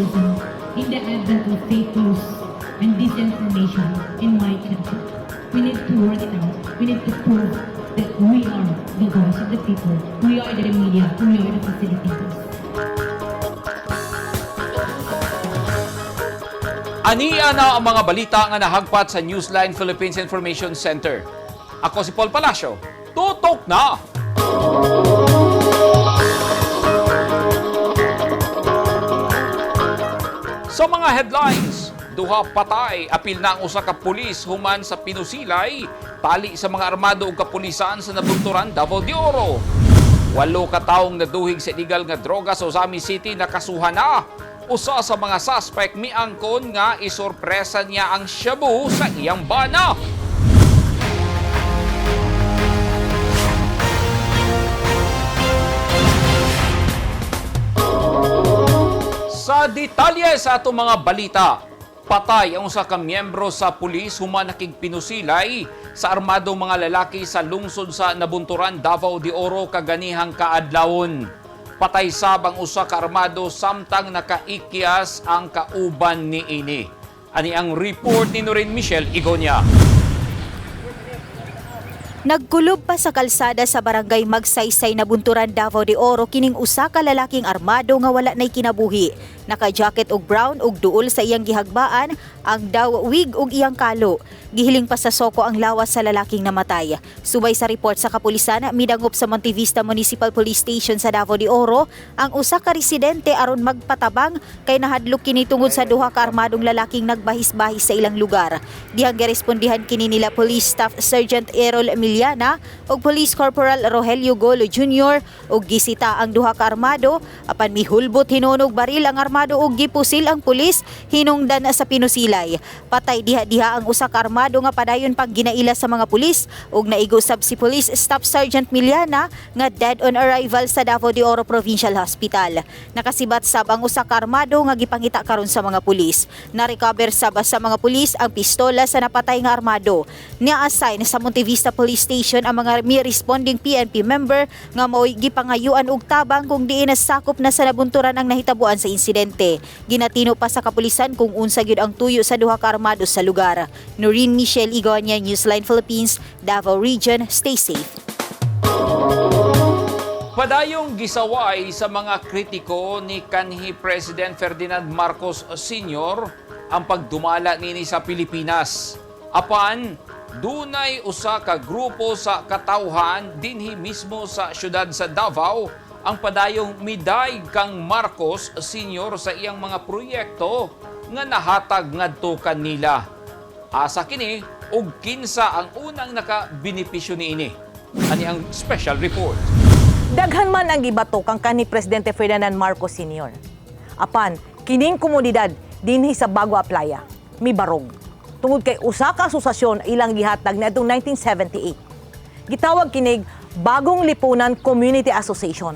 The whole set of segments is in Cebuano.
journalism in the advent of fake news and disinformation in my country. We need to work it out. We need to prove that we are the voice of the people. We are the media. We are the facilitators. Ania na ang mga balita nga nahagpat sa Newsline Philippines Information Center. Ako si Paul Palacio. Tutok na! Sa mga headlines, duha patay, apil na ang usa ka pulis human sa pinusilay, tali sa mga armado ug kapulisan sa nabunturan Davao de Oro. Walo ka taong naduhig sa illegal nga droga sa Ozamiz City nakasuhan na. Usa sa mga suspect miangkon nga isorpresa niya ang shabu sa iyang bana. Sa detalye sa atong mga balita, patay ang usa ka miyembro sa pulis human nakigpinusilay sa armadong mga lalaki sa lungsod sa Nabunturan, Davao de Oro kaganihang kaadlawon. Patay sab ang usa ka armado samtang nakaikyas ang kauban niini. Ani ang report ni Noreen Michelle Igonia. Nagkulob pa sa kalsada sa barangay Magsaysay na Bunturan, Davao de Oro kining usa ka lalaking armado nga wala nay kinabuhi. Naka-jacket og brown ug duol sa iyang gihagbaan ang daw wig ug iyang kalo. Gihiling pa sa soko ang lawas sa lalaking namatay. Subay sa report sa kapulisan, midangop sa Montevista Municipal Police Station sa Davao de Oro ang usa ka residente aron magpatabang kay nahadlok kini tungod sa duha ka armadong lalaking nagbahis-bahis sa ilang lugar. Dihang girespondihan kini nila Police Staff Sergeant Errol Miliana ug Police Corporal Rogelio Golo Jr. ug gisita ang duha ka armado apan mihulbot hinuon og baril ang armado ug gipusil ang pulis hinungdan sa pinusilay. Patay diha-diha ang usa ka armado nga padayon pang ginaila sa mga pulis ug naigo sab si Police Staff Sergeant Miliana nga dead on arrival sa Davao de Oro Provincial Hospital. Nakasibat sab ang usa ka armado nga gipangita karon sa mga pulis. Na-recover sab sa mga pulis ang pistola sa napatay nga armado. Nia-assign sa Montevista Police Station ang mga mi-responding PNP member nga mao'y gipangayuan og tabang kung diin nasakop na sa nabunturan ang nahitabuan sa insidente. Ginatino pa sa kapulisan kung unsa gyud ang tuyo sa duha ka armado sa lugar. Noreen Michelle Igonia, Newsline Philippines, Davao Region. Stay safe. Padayong gisaway sa mga kritiko ni kanhi President Ferdinand Marcos Sr. ang pagdumala nini sa Pilipinas. Apan, dunay usa ka grupo sa katawhan dinhi mismo sa siyudad sa Davao ang padayong miday kang Marcos Sr. sa iyang mga proyekto nga nahatag ngadto kanila. Asa kini ug kinsa ang unang nakabenepisyo niini? Ani ang special report. Daghan man ang gibato kang kanhi Presidente Ferdinand Marcos Sr. Apan, kining komunidad dinhi sa Bagua Playa, mibarog. Tungod kay usa ka asosasyon ilang gihatag niadtong 1978. Gitawag kinig Bagong Lipunan Community Association.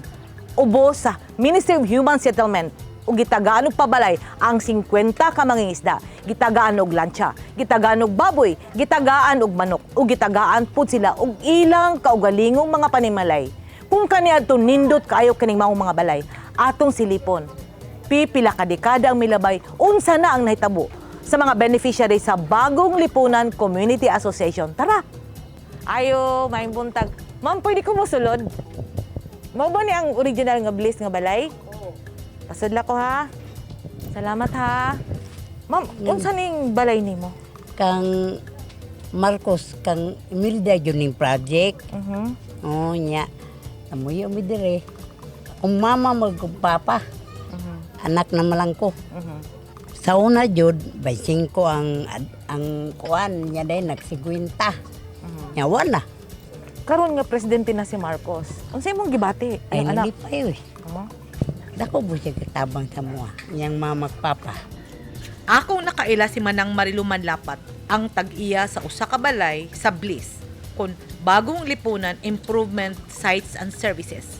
Ubos sa Ministry of Human Settlement ug gitagaan og pabalay ang 50 ka mangingisda, gitagaan og lantsa, gitagaan og baboy, gitagaan og manok, ug gitagaan pud sila og ilang kaugalingong mga panimalay. Kung kaniadto nindot kaayo kining maong mga balay, atong silipon. Pipila ka dekada ang milabay, unsa na ang nahitabo sa mga beneficiary sa Bagong Lipunan Community Association. Tara! Ayo, maayong buntag. Ma'am, pwede ko mosulod? Mao ba ni ang original nga Bliss nga balay? Oo. Pasudla ko ha. Salamat ha. Ma'am, unsa ning balay nimo? Kang Marcos kang Imelda yun ning project. Oo nya. Amoy mi dire. Kung mama mag kung papa. Anak na malang ko. Sa una jud, 25 ang kuan niya dahil nagsigwinta. Nya wala. Karon nga presidente na si Marcos. Unsa imong gibati? Ay Iyang anak. nalipay eh. Oo. Dako po siya katabang sa mua. Niyang mama at papa. Akong nakaila si Manang Marilu Manlapat, ang tag-iya sa usa ka balay sa Bliss kon Bagong Lipunan Improvement Sites and Services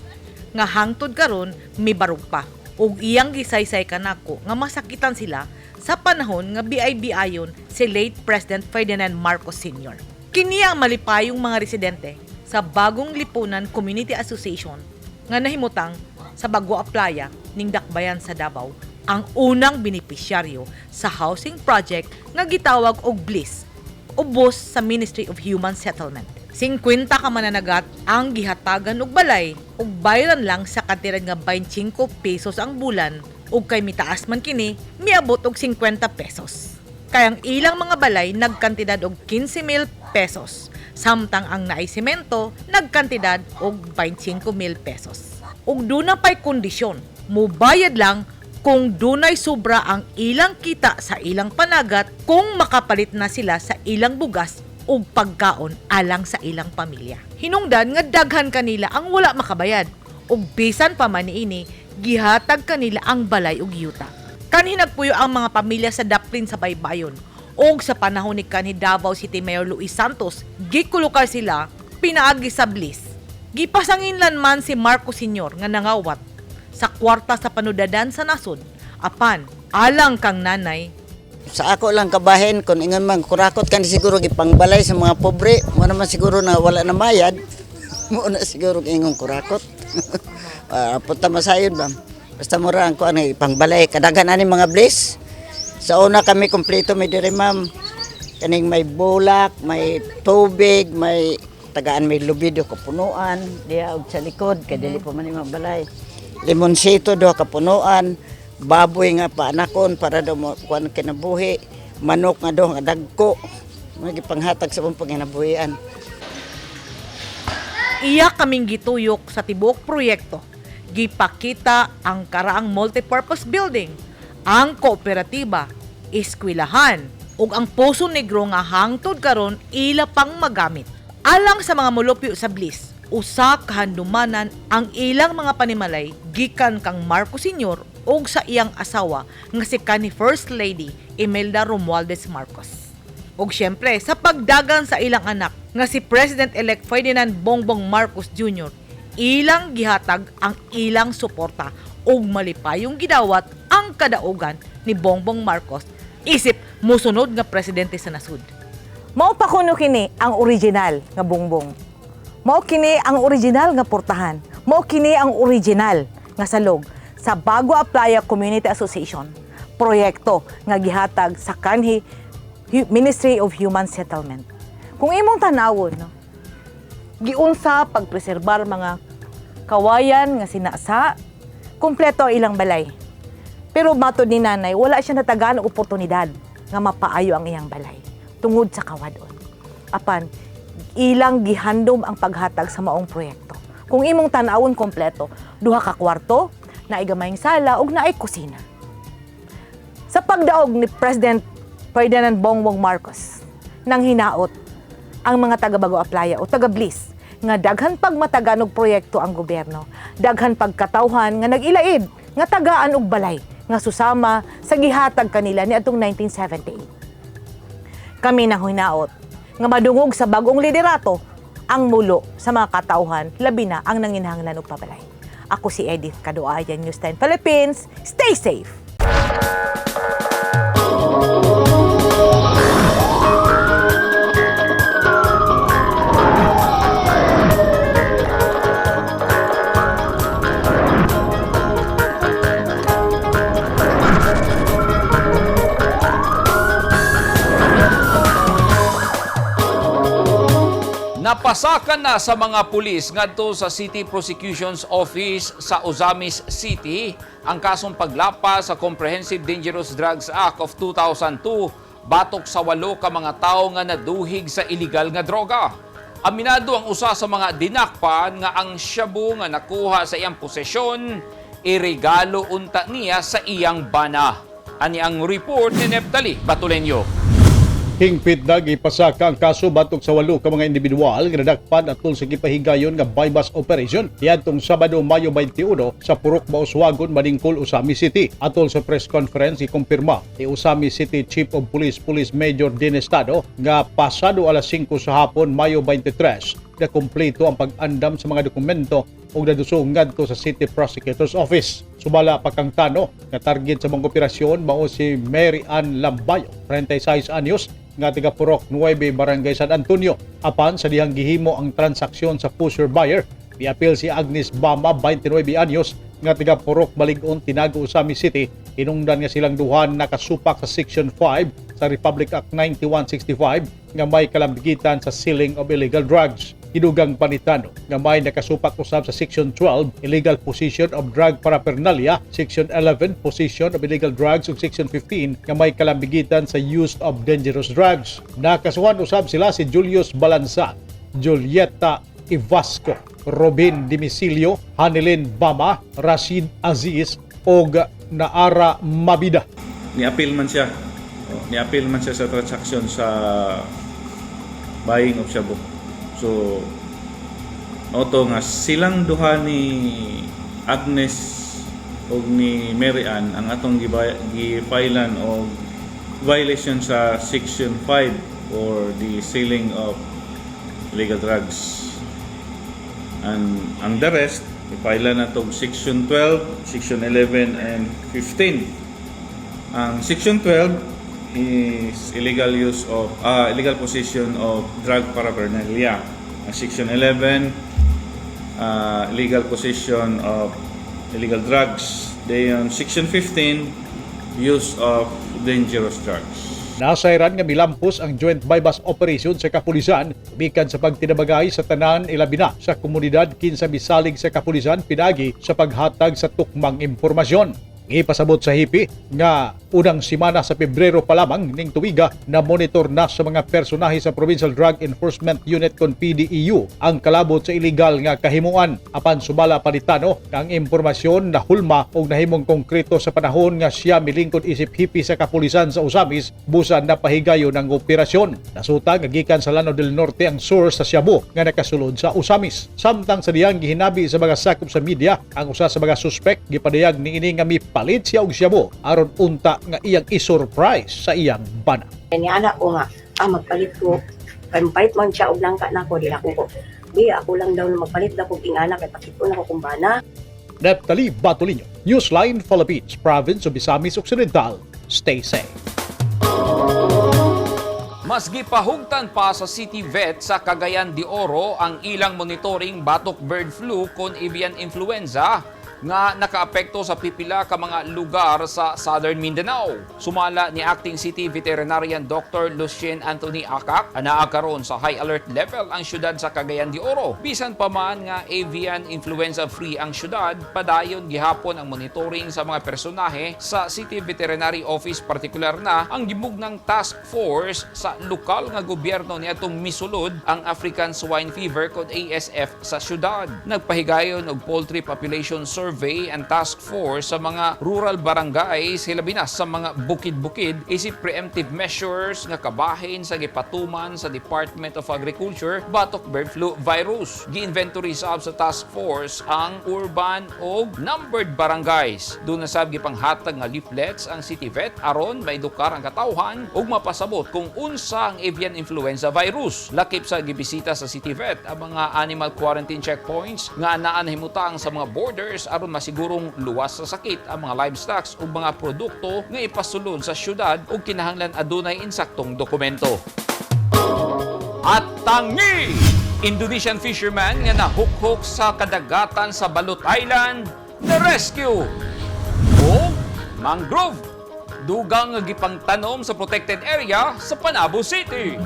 nga hangtod karon mibarog pa ug iyang gisaysay kanako nga masakitan sila sa panahon nga BIB ayon si late President Ferdinand Marcos Sr. Kini ang malipayong mga residente sa Bagong Lipunan Community Association nga nahimutang sa Bago Playa ning Dakbayan sa Davao ang unang benepisyaryo sa housing project nga gitawag og Bliss, ubos sa Ministry of Human Settlement. 50 ka mananagat ang gihatagan og balay ug bayaran lang sa kantidad nga 25 pesos ang bulan, ug kay mitaas man kini, miabot og 50 pesos. Kay ang ilang mga balay nagkantidad og 15,000 pesos, samtang ang naay semento nagkantidad og 25,000 pesos. Ug duna pay kondisyon, mubayad lang kung dunay sobra ang ilang kita sa ilang panagat kung makapalit na sila sa ilang bugas ug pagkaon alang sa ilang pamilya. Hinungdan nga daghan kanila ang wala makabayad ug bisan pa man niini, gihatag kanila ang balay ug yuta. Kanhi nagpuyo ang mga pamilya sa daplin sa baybayon ug sa panahon ni kanhi Davao City Mayor Luis Santos, gikulukar sila pinaagi sa Bliss. Gipasanginlan man si Marcos Sr. nga nangawat sa kwarta sa panudadan sa nasod, apan alang kang nanay. Sa ako lang kabahin, kung ingon man kurakot kan siguro gipangbalay sa mga pobre, mo naman siguro na wala na mayad. Mo na siguro ingon kurakot. Punta masayon ba. Basta mura ang kuan ay pangbalay kadaghan ani mga Bliss. Sa una kami kompleto may diri, ma'am. Kaning may bulak, may tubig, may tagaan, may lubido kapunuan diha og sa likod kay dili pa man ni mabalay. Limonsito do kapunuan, baboy nga paanakon para daw mo kuan kinabuhi, manok nga do nga dagko, mga gipanghatag sa mong panginabuhian. Iya kaming gituyok sa tibuok proyekto. Gipakita ang karaang multipurpose building, ang kooperatiba, eskwelahan, ug ang Poso Negro nga hangtod karon ila pang magamit. Alang sa mga molupyo sa Bliss, usa ka handumanan ang ilang mga panimalay gikan kang Marcos Sr. ug sa iyang asawa nga si kanhi First Lady Imelda Romualdez Marcos. Ug syempre, sa pagdagan sa ilang anak nga si President-elect Ferdinand Bongbong Marcos Jr., ilang gihatag ang ilang suporta ug malipayong gidawat ang kadaugan ni Bongbong Marcos isip mosunod nga presidente sa nasud. Mao pa kuno kini ang original nga bungbong. Mao kini ang original nga portahan. Mao kini ang original nga salog sa Bago Aplaya Community Association. Proyekto nga gihatag sa kanhi Ministry of Human Settlement. Kung imong tanawon, no, giunsa pagpreserbar mga kawayan nga sinasa, kumpleto ang ilang balay. Pero matod ni nanay, wala siya natagaan og oportunidad nga mapaayo ang iyang balay tungod sa kawadon. Apan, ilang gihandom ang paghatag sa maong proyekto. Kung imong tan-awon, kompleto, duha ka kwarto, naay gamayng sala ug naay kusina. Sa pagdaog ni President Ferdinand Bongbong Marcos, nang hinaot ang mga taga Bago Aplaya o taga Bliss nga daghan pagmatagan og proyekto ang gobyerno, daghan pagkatawhan nga nag-ilaid nga tagaan og balay nga susama sa gihatag kanila niadtong 1978. Kami nang hinaot nga madungog sa bagong liderato ang mulo sa mga katauhan, labi na ang nanginahanglan og pabalay. Ako si Edith Kaduayan, News 10 Philippines. Stay safe! Napasakan na sa mga pulis ngadto sa City Prosecution's Office sa Ozamis City ang kasong paglapa sa Comprehensive Dangerous Drugs Act of 2002 batok sa walo ka mga tawo nga naduhig sa illegal nga droga. Aminado ang usa sa mga dinakpan nga ang shabu nga nakuha sa iyang posesyon iregalo unta niya sa iyang bana. Ani ang report ni Neptali Batulenyo. Hingpit na gipasaka ang kaso batok sa walo ka mga individual nga nadakpan atol sa gipahigayon nga buy-bust operation niadtong Sabado, Mayo 21 sa Purok Bauswagon, Madingkol, Ozamiz City. Atol sa press conference, ikumpirma ni Ozamiz City Chief of Police, Police Major Dean Estado, nga pasado alas 5 sa hapon, Mayo 23, na kumpleto ang pag-andam sa mga dokumento ug nadusong ngadto sa City Prosecutor's Office. Sumala pa kang Tano nga target sa mga operasyon mao si Mary Ann Lambayo, 36 anyos, nga taga Purok 9, Barangay San Antonio. Apan sa dihang gihimo ang transaksyon sa pusher buyer, miapil si Agnes Bama, 29 anyos, nga tiga Purok Baligon, Tinago, Ozamiz City. Hinungdan nga silang duha nakasupak sa Section 5 sa Republic Act 9165 nga may kalambigitan sa selling of illegal drugs. Gidugang pa ni Tano nga may nakasupak usab sa Section 12, illegal possession of drug paraphernalia, Section 11, possession of illegal drugs, ug Section 15 nga may kalambigitan sa use of dangerous drugs. Nakasuhan usab sila si Julius Balansa, Julieta Ivasco, Robin Dimisilio, Hanilin Bama, Rashid Aziz ug Naara Mabida. Ni-appeal man siya. Oh, ni-appeal man siya sa transaction sa buying of shabu. So, auto nga silang duha ni Agnes ug ni Mary Ann ang atong gi-filean og violation sa Section 5 or the selling of illegal drugs. And ang the rest, i-file na tong Section 12, Section 11, and 15. Ang Section 12 is illegal use of illegal possession of drug paraphernalia. Ang Section 11, illegal possession of illegal drugs. Then Section 15, use of dangerous drugs. Nasayran nga milampos ang joint buy-bust operation sa kapulisan gikan sa pagtinabangay sa tanan, ilabi na sa komunidad kinsa misalig sa kapulisan pinagi sa paghatag sa tukmang impormasyon. Ipasabot sa hipi nga unang simana sa Pebrero pa lamang ning tuiga na monitor na sa mga personahe sa Provincial Drug Enforcement Unit kon PDEU ang kalabot sa illegal nga kahimuan. Apan sumala pa ni Tano nga ang impormasyon na hulma og nahimong konkreto sa panahon nga siya milingkod isip hipi sa kapulisan sa Ozamiz busa napahigayon ang operasyon. Nasuta nga gikan sa Lanao del Norte ang source sa shabu nga nakasulod sa Ozamiz. Samtang sa diyang gihinabi sa mga sakop sa media ang usa sa mga suspect, gipadayag niini nga mipalit siya og shabu aron unta nga iyang i-surprise sa iyang bana. Ni anak ko nga, magpalit ko. Kay magpalit man siya og langka nako, di ako ko. Di ako lang daw na magpalit daw kog ingana kay pakit-on ako kung bana. Neptali Batolino, Newsline Philippines, Province of Misamis Occidental. Stay safe. Mas gipahugtan pa sa City Vet sa Cagayan de Oro ang ilang monitoring batok bird flu kon avian influenza nga nakaapekto sa pipila ka mga lugar sa Southern Mindanao. Sumala ni Acting City Veterinarian Dr. Lucien Anthony Akak, anaa karon sa high alert level ang syudad sa Cagayan de Oro. Bisan pa man nga avian influenza free ang syudad, padayon gihapon ang monitoring sa mga personahe sa City Veterinary Office, partikular na ang gimugnang task force sa lokal nga gobyerno niadtong misulod ang African Swine Fever kon ASF sa syudad. Nagpahigayon og poultry population survey and task force sa mga rural barangays, hilabi na sa mga bukid-bukid, isip preemptive measures nga kabahin sa gipatuman sa Department of Agriculture batok bird flu virus. Gi-inventory sab sa task force ang urban og numbered barangays. Duna sab gipanghatag nga leaflets ang City Vet aron maedukar ang katawhan ug mapasabot kung unsa ang avian influenza virus. Lakip sa gibisita sa City Vet ang mga animal quarantine checkpoints nga anaa nahimutang sa mga borders aron masigurong luwas sa sakit ang mga livestock ug mga produkto nga ipasulod sa syudad ug kinahanglan adunay insaktong dokumento. At tangi! Indonesian fisherman nga nahukhok sa kadagatan sa Balut Island, na rescue! O mangrove, dugang nga gipangtanom sa protected area sa Panabo City.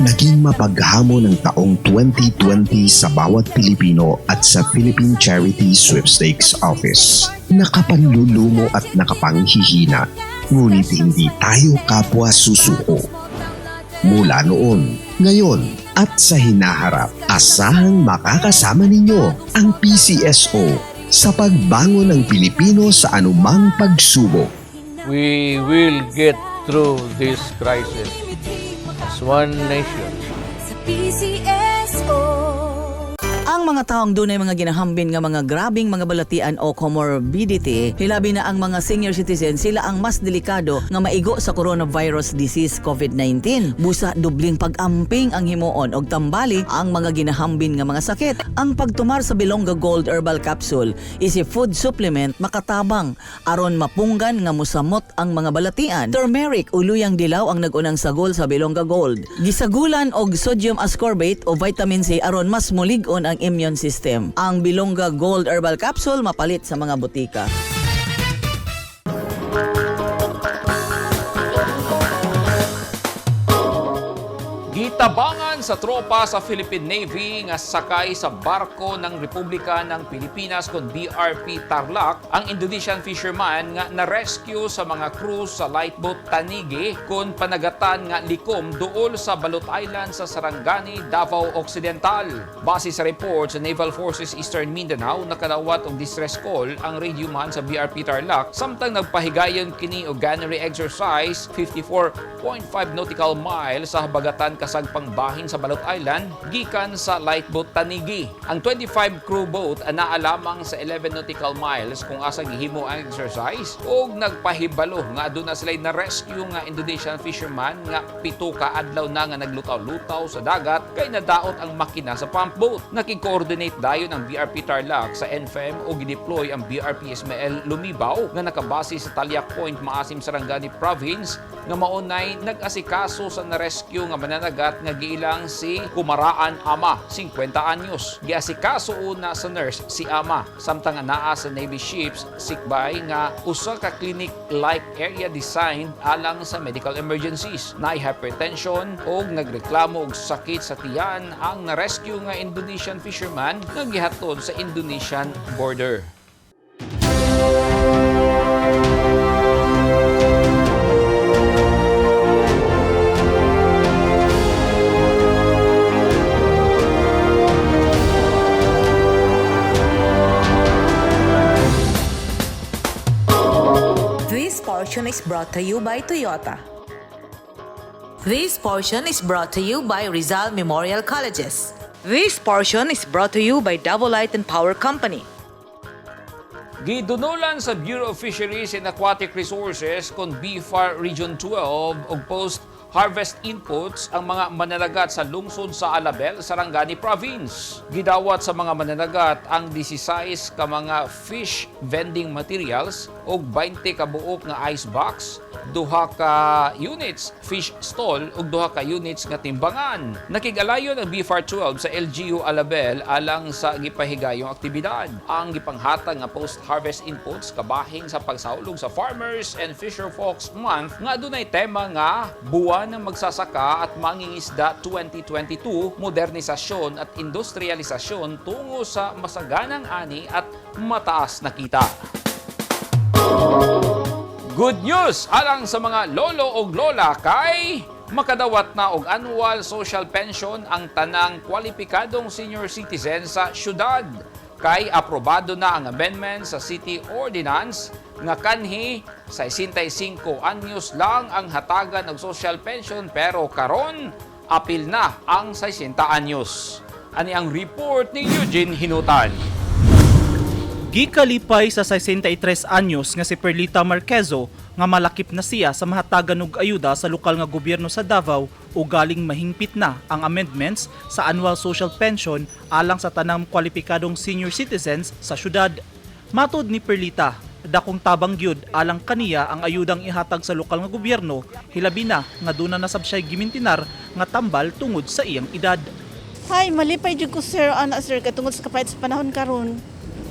Naging mapaghamon ang taong 2020 sa bawat Pilipino at sa Philippine Charity Sweepstakes Office. Nakapanlulumo at nakapanghihina, ngunit hindi tayo kapwa susuko. Mula noon, ngayon, at sa hinaharap, asahang makakasama ninyo ang PCSO sa pagbangon ng Pilipino sa anumang pagsubok. We will get through this crisis as one nation. Sa PCSO. Ang Ang mga taong dunay mga ginahambin nga mga grabing mga balatian o comorbidity, hilabi na ang mga senior citizen, sila ang mas delikado nga maigo sa coronavirus disease COVID-19. Busa dubling pag-amping ang himuon og tambali ang mga ginahambin nga mga sakit. Ang pagtumar sa Bilonga Gold Herbal Capsule is a food supplement makatabang aron mapunggan nga musamot ang mga balatian. Turmeric o luyang dilaw ang nag-unang sagol sa Bilonga Gold. Gisagulan og sodium ascorbate o vitamin C aron mas mulig-on ang immune system. Ang Bilonga Gold Herbal Capsule mapalit sa mga botika. Gitabangan sa tropa sa Philippine Navy nga sakay sa barko ng Republika ng Pilipinas kon BRP Tarlac ang Indonesian fisherman nga na-rescue sa mga crew sa lifeboat Tanigi kon panagatan nga likom duol sa Balut Island sa Sarangani, Davao Occidental. Base sa report sa Naval Forces Eastern Mindanao, nakadawat og distress call ang radioman sa BRP Tarlac samtang nagpahigayon kini og gunnery exercise 54.5 nautical miles sa habagatan kasagpang bahin sa Balut Island gikan sa lifeboat Tanigi. Ang 25 crew boat anaa lamang sa 11 nautical miles kung asa gihimo ang exercise ug nagpahibalo nga aduna sila na rescue nga Indonesian fisherman nga 7 ka adlaw na nga naglutaw-lutaw sa dagat kay nadaot ang makina sa pump boat. Nakig-coordinate dayon ang BRP Tarlac sa NFM o gideploy ang BRP Ismael Lumibaw nga nakabase sa Talyak Point, Maasim, Sarangani Province nga maunay nag-asikaso sa na-rescue nga mananagat nga giilang si Kumaraan Ama, 50 anyos. Giasikaso una sa nurse si Ama samtang anaa sa Navy ships sickbay nga usa ka clinic-like area designed alang sa medical emergencies. Naay hypertension og nagreklamo og sakit sa tiyan ang na-rescue nga Indonesian fisherman nga gihatod sa Indonesian border. This portion is brought to you by Toyota. This portion is brought to you by Rizal Memorial Colleges. This portion is brought to you by Davao Light and Power Company. Gidunulan sa Bureau of Fisheries and Aquatic Resources kon BFAR Region 12 og post harvest inputs ang mga mananagat sa lungsod sa Alabel, Sarangani Province. Gidawat sa mga mananagat ang 16 ka mga fish vending materials og 20 ka buok nga ice box, duha ka units fish stall ug duha ka units nga timbangan. Nakig-alayon ang BFAR 12 sa LGU Alabel alang sa gipahigayong aktibidad. Ang gipanghatag nga post-harvest inputs kabahin sa pagsaulog sa Farmers and Fisherfolks Month nga adunay tema nga Buwan ng Magsasaka at Mangingisda 2022, modernisasyon at industrialisasyon tungo sa masaganang ani at mataas na kita. Good news alang sa mga lolo og lola kay makadawat na og annual social pension ang tanang kwalipikadong senior citizen sa syudad. Kay aprobado na ang amendment sa city ordinance nga kanhi 65 anyos lang ang hatagan og social pension, pero karon apil na ang 60 anyos. Ani ang report ni Eugene Hinutan. Gikalipay sa 63 anyos nga si Perlita Marquezo nga malakip na siya sa mahatagan og ayuda sa lokal nga gobyerno sa Davao o galing mahingpit na ang amendments sa annual social pension alang sa tanang kwalipikadong senior citizens sa syudad. Matod ni Perlita, dakong tabang gyud alang kaniya ang ayudang ihatag sa lokal nga gobyerno, hilabi na nga duna na sab siya gimintinar nga tambal tungod sa iyang edad. Ay, malipay jud ko, sir, ana sir, kay tungod sa kapait sa panahon karon,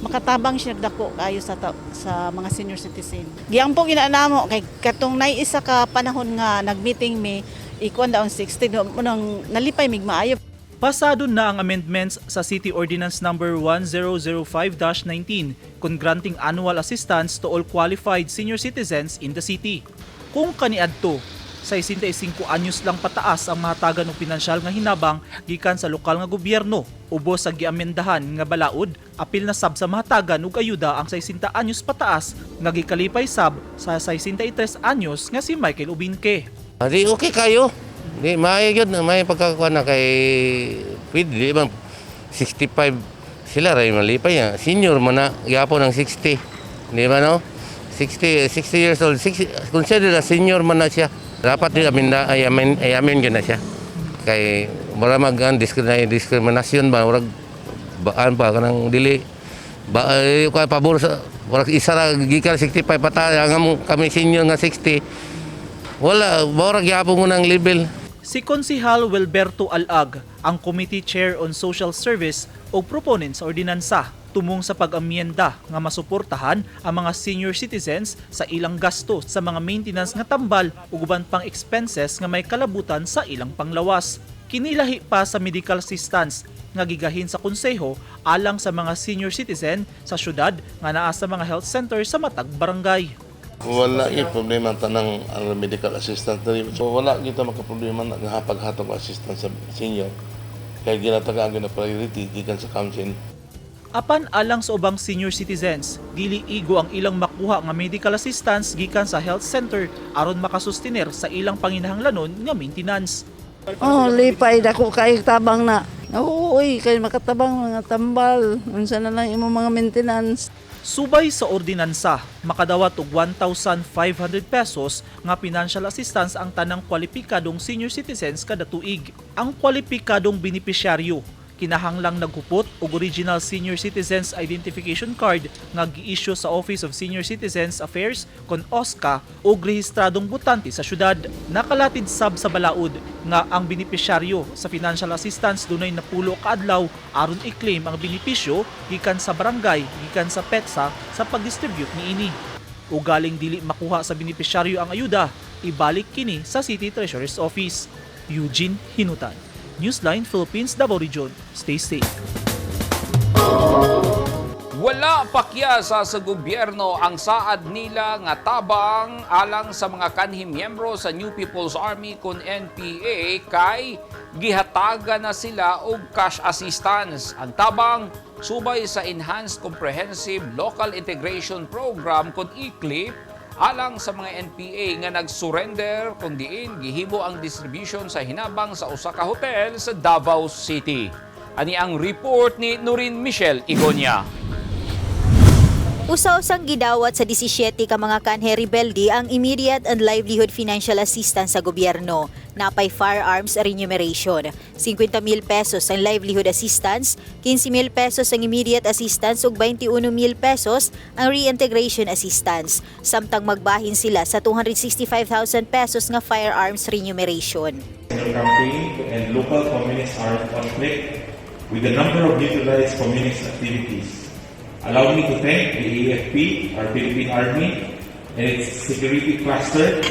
makatabang siya dako kaayo sa mga senior citizen. Giampo gina namo kay katong nay isa ka panahon nga nag-meeting mi, ikuan daw ang 60 nang nalipay mig maayo. Pasado na ang amendments sa City Ordinance Number 1005-19 kun granting annual assistance to all qualified senior citizens in the city. Kung kaniadto, 65 anyos lang pataas ang mahatagan og pinansyal nga hinabang gikan sa lokal nga gobyerno. Ubos sa giamendahan nga balaod, apil na sab sa mahatagan og ayuda ang 60 anyos pataas nga gikalipay sab sa 63 anyos nga si Michael Ubinque. Di okay kayo. Di maayo gyud, may pagkakuan na kay pwede di man 65 Sila ray malipay ya. Senior man na gyapon ang 60. Di ba, no? 60 60 years old, 60, consider na senior man na siya. Dapat di amin na ay amin ay amin gyud na siya. Kay mura mag ang diskriminasyon ba, murag baan pa kanang dili ba ay, kay pabor sa murag isa ra gikan 65 pata ang kami senior nga 60, wala, murag gyapon ko ng level. Si Konsihal Wilberto Alag, ang Committee Chair on Social Service o proponent sa ordinansa tumong sa pag-amyenda nga masuportahan ang mga senior citizens sa ilang gasto sa mga maintenance nga tambal ug uban pang expenses nga may kalabutan sa ilang panglawas. Kinilahi pa sa medical assistance nga gigahin sa konseho alang sa mga senior citizen sa syudad nga naa sa mga health center sa matag barangay. Wala gyud problema ang tanang ang medical assistant diri. So wala gyud ta makaproblema na nga paghatag og assistance sa senior. Kay ginatagaan gyud na priority gikan sa council. Apan alang sa ubang senior citizens, dili igo ang ilang makuha nga medical assistance gikan sa health center aron makasustiner sa ilang panginahanglanon nga maintenance. Oh, lipay dako kay tabang na. Oo, uy, kay makatabang mga tambal. Unsa na lang imong mga maintenance. Subay sa ordinansa, makadawat og 1,500 pesos nga financial assistance ang tanang kwalipikadong senior citizens kada tuig. Ang kwalipikadong benepisyaryo kinahanglang naghupot og original senior citizens identification card nga gi-issue sa Office of Senior Citizens Affairs kon OSCA og rehistradong botante sa syudad. Nakalatid sab sa balaod nga ang benepisyaryo sa financial assistance dunay 10 ka adlaw aron i-claim ang benepisyo gikan sa barangay gikan sa petsa sa pag-distribute niini. Ugaling dili makuha sa benepisyaryo ang ayuda, ibalik kini sa City Treasurer's Office. Eugene Hinutan, Newsline Philippines, Davao Region. Stay safe. Wala pakyasa sa gobyerno ang saad nila nga tabang alang sa mga kanhi miyembro sa New People's Army kon NPA kay gihatagan na sila og cash assistance. Ang tabang subay sa Enhanced Comprehensive Local Integration Program kon ECLIP alang sa mga NPA nga nag-surrender kung diin gihimo ang distribution sa hinabang sa usa ka hotel sa Davao City. Ani ang report ni Noreen Michelle Igonia. Usa-usang gidawat sa 17 ka mga kanhe rebelde ang immediate and livelihood financial assistance sa gobyerno. Napay firearms remuneration, 50 mil pesos ang livelihood assistance, 15 mil pesos ang immediate assistance ug 21 mil pesos ang reintegration assistance. Samtang magbahin sila sa 265,000 pesos nga firearms remuneration. Campaign to end local communist armed conflict with a number of neutralized communist activities. Allow me to thank the AFP, our Philippine Army, and its security cluster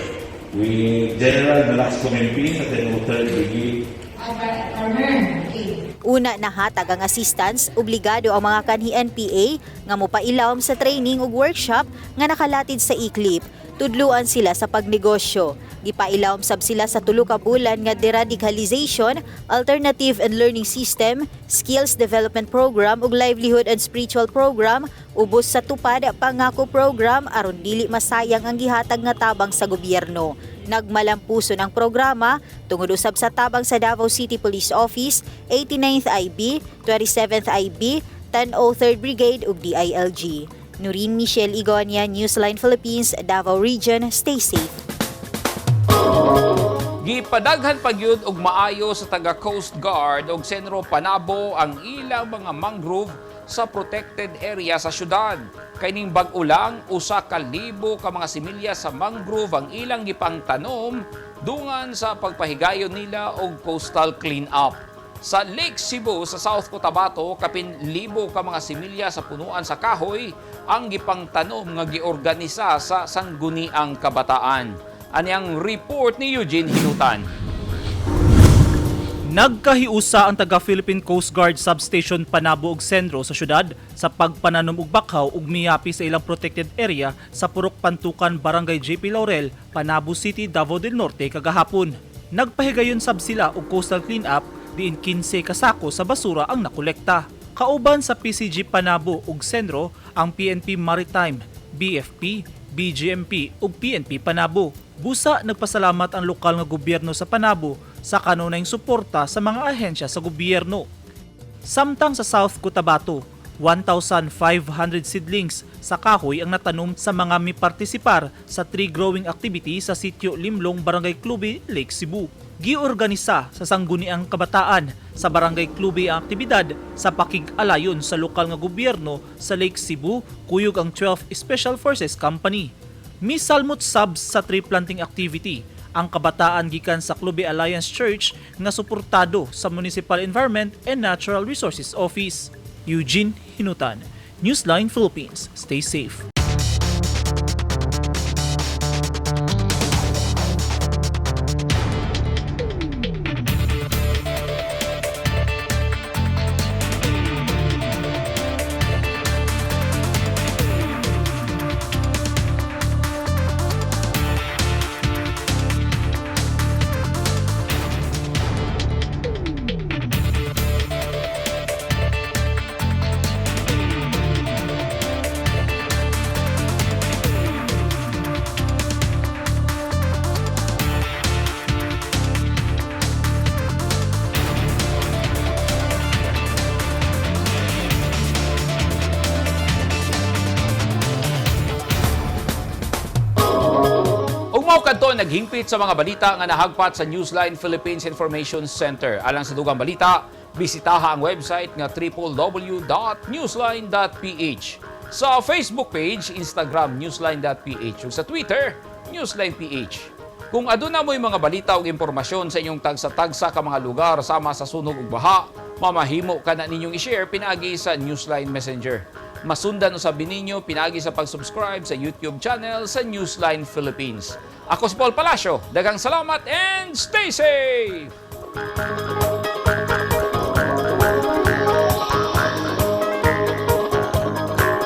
with General Velasco Mempin at the 3rd Brigade. Una nahatag ang assistance, obligado ang mga kanhi NPA nga mopailawom sa training ug workshop nga nakalatid sa ECLIP. Tudluan sila sa pagnegosyo. Gipailawom sab sila sa 3 ka bulan nga deradicalization, alternative and learning system, skills development program ug livelihood and spiritual program ubos sa Tupad Pangako program aron dili masayang ang gihatag nga tabang sa gobyerno. Nagmalampuson ang programa tungod usab sa tabang sa Davao City Police Office, 89th IB, 27th IB, 103rd Brigade ug DILG. Noreen Michelle Igonia, Newsline Philippines, Davao Region. Stay safe. Gipadaghan pagyud og maayo sa taga Coast Guard og Cenro Panabo ang ilang mga mangrove sa protected area sa syudad. Kay ning bag-o lang, 1,000 ka mga similya sa mangrove ang ilang gipangtanom dungan sa pagpahigayon nila og coastal clean-up. Sa Lake Cebu sa South Cotabato, kapin libo ka mga similya sa punuan sa kahoy ang gipangtanom nga giorganisa sa Sangguniang Kabataan. Ani ang report ni Eugene Hinutan. Nagkahiusa ang taga Philippine Coast Guard Substation Panabo ug Cenro sa syudad sa pagpananom og bakhaw ug miyapi sa ilang protected area sa Purok Pantukan, Barangay JP Laurel, Panabo City, Davao del Norte kagahapon. Nagpahigayon sab sila og coastal clean-up diin 15 ka sako sa basura ang nakolekta. Kauban sa PCG Panabo ug Cenro ang PNP Maritime, BFP, BGMP ug PNP Panabo. Busa nagpasalamat ang lokal nga gobyerno sa Panabo sa kanunayng suporta sa mga ahensya sa gobyerno. Samtang sa South Cotabato, 1,500 seedlings sa kahoy ang natanom sa mga mipartisipar sa tree growing activity sa sitio Limlong, Barangay Clube, Lake Cebu. Giorganisa sa Sangguniang Kabataan sa Barangay Clube ang aktibidad sa pakig-alayon sa lokal nga gobyerno sa Lake Cebu kuyog ang 12 Special Forces Company. Misalmot sab sa tree planting activity ang kabataan gikan sa Clube Alliance Church nga suportado sa Municipal Environment and Natural Resources Office. Eugene Hinutan, Newsline Philippines. Stay safe. Ug mao kadto naghimpit sa mga balita nga nahagpat sa Newsline Philippines Information Center. Alang sa dugang balita, bisitaha ang website nga www.newsline.ph. Sa Facebook page, Instagram newsline.ph ug sa Twitter, newsline.ph. Kung aduna mo'y mga balita ug impormasyon sa inyong tagsa-tagsa ka mga lugar sama sa sunog ug baha, mamahimo ka na ninyong i-share pinaagi sa Newsline Messenger. Masundan usab ninyo pinaagi sa pag-subscribe sa YouTube channel sa Newsline Philippines. Ako si Paul Palacio. Daghang salamat and stay safe!